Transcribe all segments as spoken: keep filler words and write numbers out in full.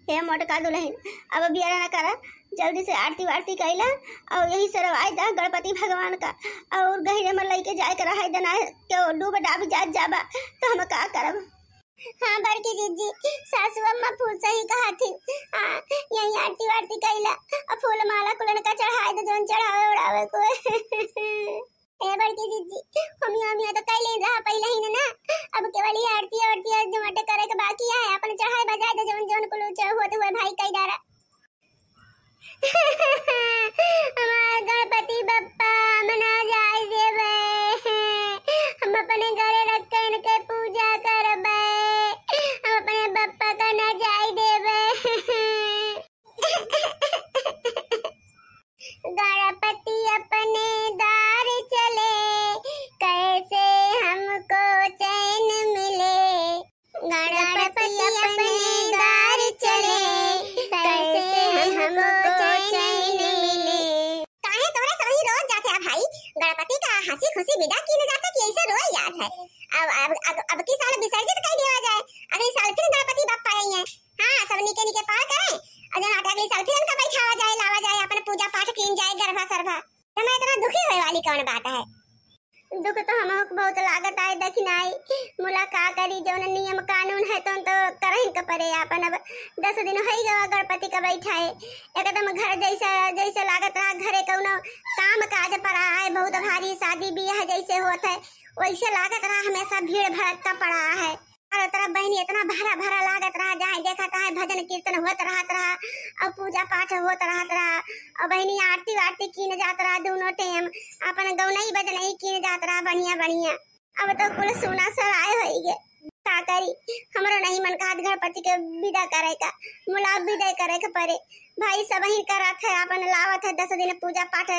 हे मोटका दुलहिन, अब बियाह न करा, जल्दी से आरती वारती कइला और यही सरवाई दा गणपति भगवान का, और गहिरे में लइके जाए के रहा, दना के डूब डाब जात जाबा, तो हम का करब? हाँ बड़की जिज्जी, सासू अम्मा फूल सही कहा थी। हाँ, यही आरती वारती कइला और फूल माला कुलन का चढ़ाए दे, जौन चढ़ावे उड़ावे को। ए बड़की जिज्जी, हम यो, हम यो तो कइले रहा पहिले ही ना। अब केवल ये आरती वारती आज जमाटे करे के बाकी है, अपन चढ़ाए बजाए दे, जौन जौन कुल ऊंचा होत हुए भाई कई डारा। हमार गणपति बप्पा, हम ना जाए देबे। हम अपने घरे रख के इनके पूजा करबे। हम अपने बप्पा का ना जाए देबे। गणपति अपने द्वार चले, कैसे हमको चैन मिले। गणपति अपने द्वार चले, कैसे हमको चैन मिले। काहे तोहरे सबही रोज जात है भाई? गणपति का हंसी खुशी विदा कीने जात है कि ऐसे रोए जात है? अब, अब, अब, अब की साल विसर्जित कर दिया जाए, अगली साल फिर गणपति बप्पा आई हैं। हाँ, सब निके निके पार करें और जन अगली साल फिर उनका बैठावा जाए, लावा जाए, अपन पूजा पाठ कीन जाए, गरबा सरबा। तो मैं इतना दुखी होए वाली कौन बात है? दुख तो हमहू के बहुत लागत आए, देखी नाई, मुला का करी, जौन नियम कानून है तौन तो करहिन के परे आपन। अब दस दिन होई गवा गणपति का बैठाए, एकदम घर जैसे, जैसे लागत रहा घरे कौनो काम काज पड़ा है, बहुत भारी शादी बियाह जैसे होत है, वैसे लागत रहा हमेशा भीड़ भड़क्का पड़ा है। चारों तरफ बहिनी इतना भरा भरा लागत रहा, जहाँ देखा तहाँ भजन कीर्तन होत रहत रहा और पूजा पाठ होत रहत रहा और बहिनी आरती वारती कीन जात रहा, दोनों टेम अपन गौनई बजनई कीन जात रहा बढ़िया बढ़िया। अब तो कुल सुना सराय होई गे, का करी? हमरो नहीं मन कहत गणपति के विदा करे का, मुला विदा करे के परे। भाई सबही करत है, अपन लावत है, दस दिन पूजा पाठ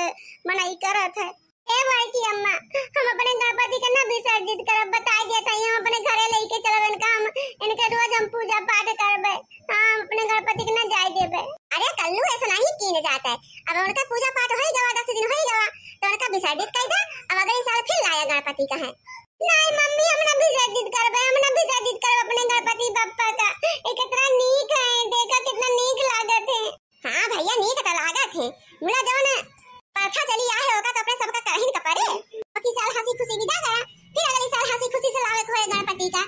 मनई करत है। ए बड़की अम्मा, हम अपने गणपति के ना विसर्जित करब, बताई देत हई, हम अपने घरे लेके चलब इनका, हम इनके रोज हम पूजा पाठ करबे। हाँ, हम अपने गणपति के ना जाए देबे। अरे कल्लू, ऐसा नहीं कीने जाता है। अब उनका पूजा पाठ होई गवा, दस दिन होई गवा, तो उनका विसर्जित कर दे। अब अगले साल फिर लाया गणपति का है। नहीं मम्मी, हम ना विसर्जित करबे, हम ना विसर्जित करब अपने गणपति बप्पा का। ये कितना नीक है, देखा कितना नीक लागत है। हाँ भैया, नीक त लागत है। मुला जवन प्रथा चली आए है, ओका तो अपने सबका करहिन का परे। बाकी साल हंसी खुशी विदा करा, फिर अगली साल हंसी खुशी से लावे के होए गणपति का।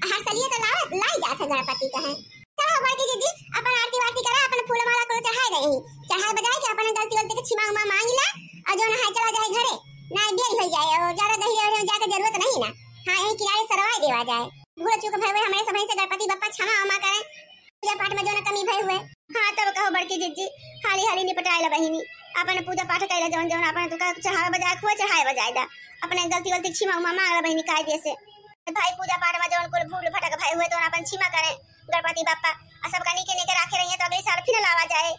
हर सलिए तो लावे, लाई जात है गणपति का है। चलो बड़की जिज्जी, अपन आरती वारती करा, अपन फूल माला को चढ़ाए दे, यही चढ़ाए बजाए के अपन गलती वलती के क्षमा उमा मांग ला, और जो ना है चला जाए घरे, ना देर हो जाए, और ज्यादा गहिरे ओहिरे जाके जरूरत नहीं ना। हाँ, यही किनारे सरवाए देवा जाए। भूल चूक भय हुए हमरे सबही से गणपति बप्पा क्षमा उमा करें। पूजा पाठ में जो ना कमी भय हुए। हाँ, तब कहो बड़की जिज्जी, हाली हाली निपटाए ला बहिनी, अपन पूजा पाठ कैला, जौन जौन अपन तुका चढ़ावे बजाए, खुआ चढ़ाए बजाए दा, अपने गलती वलती क्षमा उमा मांग ला बहिनी कायदे से। भाई पूजा पाठ में जौन कुल भूल भटक भय हुए तो अपन क्षमा करें गणपति बप्पा, और सबका नीके नीके राखे रहिए तो अगले साल फिर लावा जाए।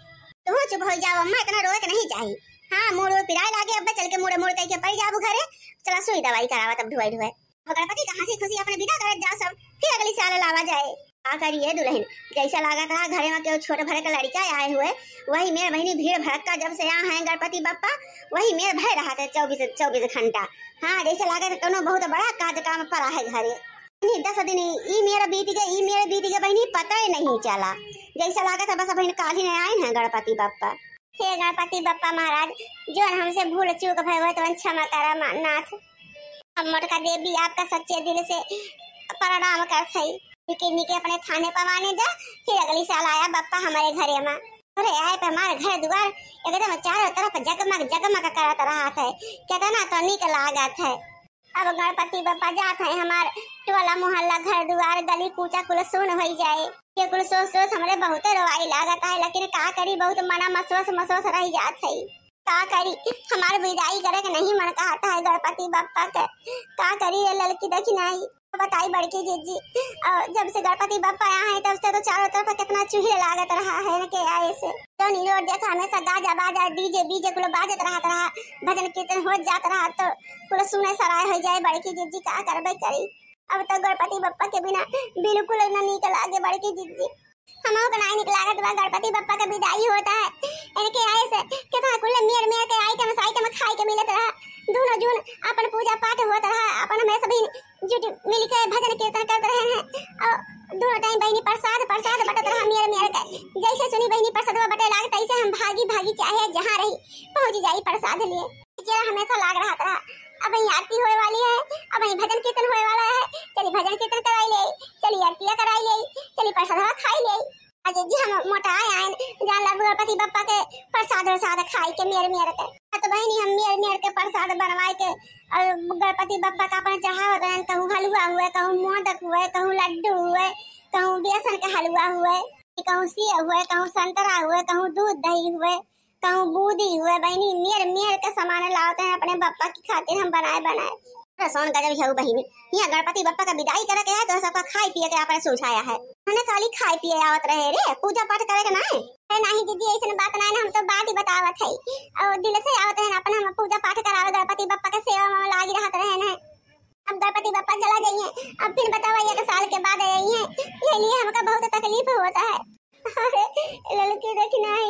तो चुप हो जाओ अम्मा, इतना रोए के नहीं चाहिए। हाँ, मूड़ उड़ पिराए लागे, अब चल के मुड़े मुड़ कह के पड़ जाबू घरे। चला सुई दवाई करावा तब ढुआई ढुआई। अब गणपति का हंसी खुशी अपने विदा करत जाओ सब, फिर अगली साल लावा जाए। का करिए दुलहिन, जैसा लागत रहा घरे में केहू छोट भरे का लड़का आए हुए, वही मेर बहिनी भीड़ भड़क्का जब से यहाँ है गणपति बप्पा, वही मेर भय रहा था चौबीस, चौबीस घंटा। हाँ, जैसे लागत है कोनो बहुत बड़ा काज काम पड़ा है घरे। इन्हीं दस दिन ई मेर बीत गए, ई मेर बीत गए बहिनी, पता ही नहीं चला। जैसा लागत है बस बहिन काल ही नहीं आए हैं गणपति बप्पा। हे गणपति बप्पा महाराज, जौन हमसे भूल चूक भय हुए तवन क्षमा करा मा-, नाथ। हम मोटका देवी आपका सच्चे दिल से प्रणाम करत हई। निके निके अपने थाने पवाने जा, फिर अगली साल आया बप्पा हमारे घरे मा। अरे आए पे हमारे घर दुआर एकदम चारों तरफ जगमग जगमग करत रहत है, कितना तो निक लागत है। अब गणपति बप्पा जात है, हमार टोला मोहल्ला घर दुआर गली कूचा कुल सुन होई जाए। ये कुल सोच सोच हमरे बहुते रोवाई लागत है, लेकिन का करी, बहुत मना मसोस मसोस रह जात है। का करी, हमार विदाई करे के नहीं मन कहत है गणपति बप्पा के। का करी रे ललकी, देखी नहीं बताई बड़की जिज्जी, और जब से गणपति बप्पा आया है तब से तो चारों तरफ कितना चुहिल लागत रहा है इनके आए से। जौनी रोड देखा हमेशा गाजा बाजा डीजे बीजे कुल बाजत रहत रहा, भजन कीर्तन होत जात रहा तो कुल सुने सराय हो जाए बड़की जिज्जी, का करबे करी। अब तो गणपति बप्पा के बिना बिल्कुल न नीक लागे बड़की जिज्जी। हमहू के नाई नीक लागत बा, गणपति बप्पा के विदाई होता है। इनके आए से कितना कुल मेर मेर के आइटम से आइटम खाए के मिलत रहा। दोनों जून अपन पूजा पाठ होत रहा, अपन हमें सभी जुट मिल के भजन कीर्तन करत रहे हैं। और दोनों टाइम बहिनी प्रसाद प्रसाद बटत रहा मेर मेर के। तनी बहिनी प्रसादवा बटे लाग, तैसे हम भागी भागी चाहे जहाँ रही पहुँच जाई प्रसाद लिए। चेहरा हमेशा लाग रहा था, अब यहीं आरती होए वाली है, अब यहीं भजन कीर्तन होए वाला है, चली भजन कीर्तन कराई ले, चली आरतिया कराई ले, चली प्रसादवा खाई ले। अजय जी हम मोटाए आएन, जान ला गणपति बप्पा के प्रसाद वरसाद खाई के मेर मेर के। हाँ तो बहिनी हम मेर मेर के प्रसाद बनवाए के और गणपति बप्पा का अपन चढ़ावत रहेन, कहूँ हलवा हुए, कहूँ मोदक हुए, कहूँ लड्डू हुए, कहूँ बेसन के हलवा हुए, कहूँ सेव हुए, कहूँ संतरा हुए, कहूँ दूध दही हुए, कहूँ बूंदी हुए। बहिनी मेर मेर के सामान लावत रहेन अपने बप्पा की खातिर हम बनाए बनाए। अरे सोन गजब हऊ बहिनी, यहाँ गणपति बप्पा का विदाई करे के है तो सबका खाए पिए के आपने सुझाया है। मने खाली खाए पिए आवत रहे रे, पूजा पाठ करे के नाय। अरे नाही दीदी, ऐसन बात नाय ना, हम तो बात ही बतावत है और दिल से आवत है ना, अपन हम पूजा पाठ करावे, गणपति बप्पा के सेवा में लागी रहत रहे ना। अब गणपति बप्पा चला जाइए, अब फिर बतावा एक साल के बाद आइए, ये लिए हमका बहुत तकलीफ होता है। अरे ललकी देखी नाही,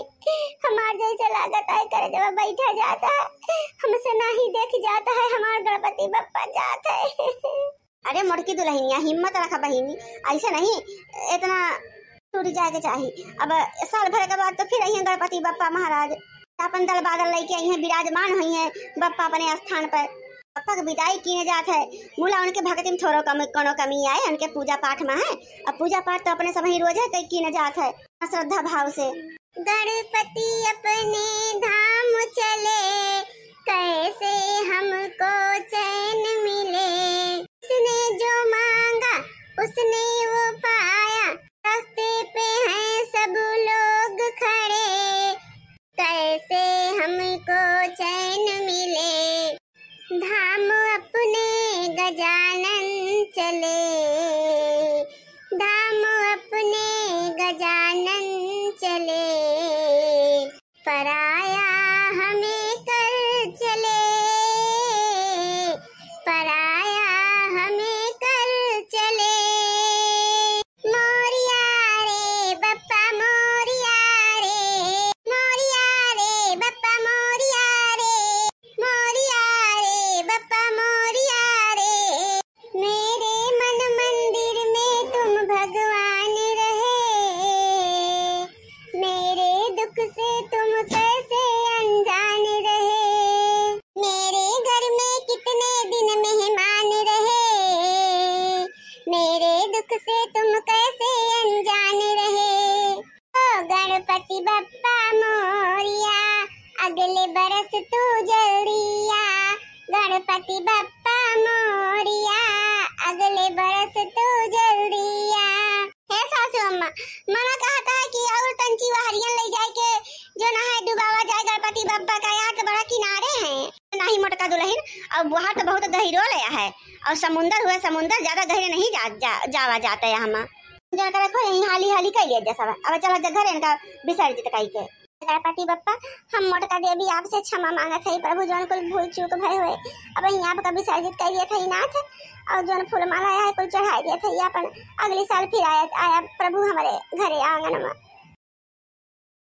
हमार जैसे लागत है करे जब बैठा जाता है, हमसे नाही देख जाता है, हमार गणपति बप्पा जात है। अरे मोटकी दुल्हनिया, हिम्मत रखा बहिनी, ऐसे नहीं इतना टूट जाए के चाही। अब साल भर के बाद तो फिर अइहें गणपति बप्पा महाराज, अपन दल बादल लेके अइहें, विराजमान होइहें बप्पा अपने स्थान पर। बप्पा के विदाई कीने जात है, मुला उनके भक्ति में थोड़ो कम, कोनो कमी आए, उनके पूजा पाठ में है। अब पूजा पाठ तो अपने सबही रोजे के कीने जात है श्रद्धा भाव से। गणपति अपने धाम चले, कैसे हमको चैन मिले। उसने जो मांगा, उसने वो पाया, रास्ते पे हैं सब लोग खड़े, कैसे हमको चैन मिले। धाम अपने गजानन चले, धाम अपने गजानन चले। पराया हमें कर चले, पराया हमें कर चले। मोरिया रे बप्पा मोरिया रे, मोरिया रे बप्पा मोरिया रे, मोरिया रे बप्पा मोरिया रे। मेरे मन मंदिर में तुम भगवान रहे, मेरे दुख से तुम कैसे अनजान रहे। मेरे घर में कितने दिन मेहमान रहे, मेरे दुख से तुम कैसे अनजान रहे। ओ गणपति बप्पा मोरिया, अगले बरस तू जल्दी आ। गणपति बप्पा मोरिया, अगले बरस तू जल्दी आ। हे सासू अम्मा, मना कहत है कि और तंची वहरियन ले जाए के जो ना है डुबावा जाए गणपति बप्पा का, यहाँ के बड़ा किनारे हैं। नाही मोटका दुल्हन, अब वहाँ तो बहुत गहिरो ले है और समुंदर हुए, समुंदर ज्यादा गहिरे नहीं जा, जा, जावा जाता है हमा। जन करे खो यहीं हाली हाली कइ लिया जा सब। अब चला जा घर इनका विसर्जित कइ के। गणपति बप्पा, हम मोटका देवी आपसे क्षमा मांगत है प्रभु, जौन कुल भूल चूक भय हुए, अब यहीं आपका विसर्जित कइ दिया था नाथ, और जौन फूल माला है कुल चढ़ाई दिया था अपन, अगले साल फिर आया, आया प्रभु हमारे घरे आंगन में।